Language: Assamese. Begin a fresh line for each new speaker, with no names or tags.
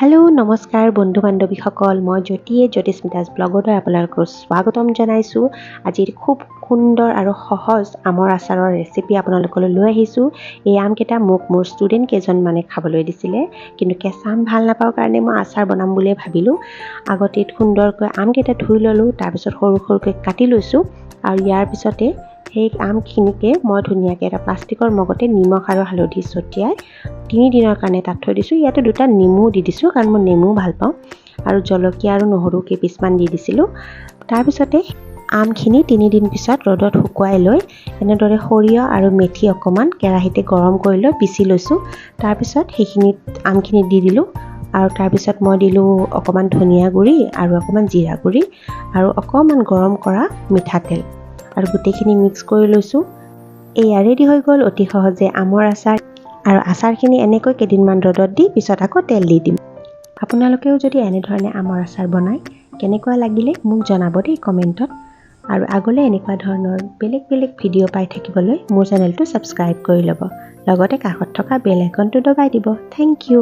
হেল্ল', নমস্কাৰ বন্ধু বান্ধৱীসকল। মই জ্যোতিয়ে জ্যোতিস্মিতাজ ব্লগলৈ আপোনালোকক স্বাগতম জনাইছোঁ। আজি খুব সুন্দৰ আৰু সহজ আমৰ আচাৰৰ ৰেচিপি আপোনালোকলৈ লৈ আহিছোঁ। এই আমকেইটা মোক মোৰ ষ্টুডেণ্ট কেইজনমানে খাবলৈ দিছিলে, কিন্তু কেঁচা আম ভাল নাপাওঁ কাৰণে মই আচাৰ বনাম বুলিয়ে ভাবিলোঁ। আগতে সুন্দৰকৈ আমকেইটা ধুই ল'লোঁ, তাৰপিছত সৰু সৰুকৈ কাটি লৈছোঁ আৰু ইয়াৰ পিছতে সেই আমখিনিকে মই ধুনীয়াকৈ এটা প্লাষ্টিকৰ মগতে নিমখ আৰু হালধি ছটিয়াই 3 দিনৰ কাৰণে তাত থৈ দিছোঁ। ইয়াতে দুটা নেমু দি দিছোঁ, কাৰণ মই নেমু ভাল পাওঁ আৰু জলকীয়া আৰু নহৰু কেইপিচমান দি দিছিলোঁ। তাৰপিছতে আমখিনি 3 দিন পিছত ৰ'দত শুকুৱাই লৈ এনেদৰে সৰিয়হ আৰু মেথি অকণমান কেৰাহীতে গৰম কৰি লৈ পিচি লৈছোঁ। তাৰপিছত সেইখিনিত আমখিনি দি দিলোঁ আৰু তাৰপিছত মই দিলোঁ অকণমান ধনিয়া গুড়ি আৰু অকণমান জিৰা গুড়ি আৰু অকণমান গৰম কৰা মিঠাতেল আৰু গোটেইখিনি মিক্স কৰি লৈছোঁ। এয়া ৰেডি হৈ গ'ল অতি সহজে আমৰ আচাৰ। আৰু আচাৰখিনি এনেকৈ কেইদিনমান ৰ'দত দি পিছত আকৌ তেল দি দিম। আপোনালোকেও যদি এনেধৰণে আমৰ আচাৰ বনায়, কেনেকুৱা লাগিলে মোক জনাব দেই কমেণ্টত। আৰু আগলৈ এনেকুৱা ধৰণৰ বেলেগ বেলেগ ভিডিঅ' পাই থাকিবলৈ মোৰ চেনেলটো ছাবস্ক্ৰাইব কৰি ল'ব, লগতে কাষত থকা বেল আইকনটো দবাই দিব। Thank U.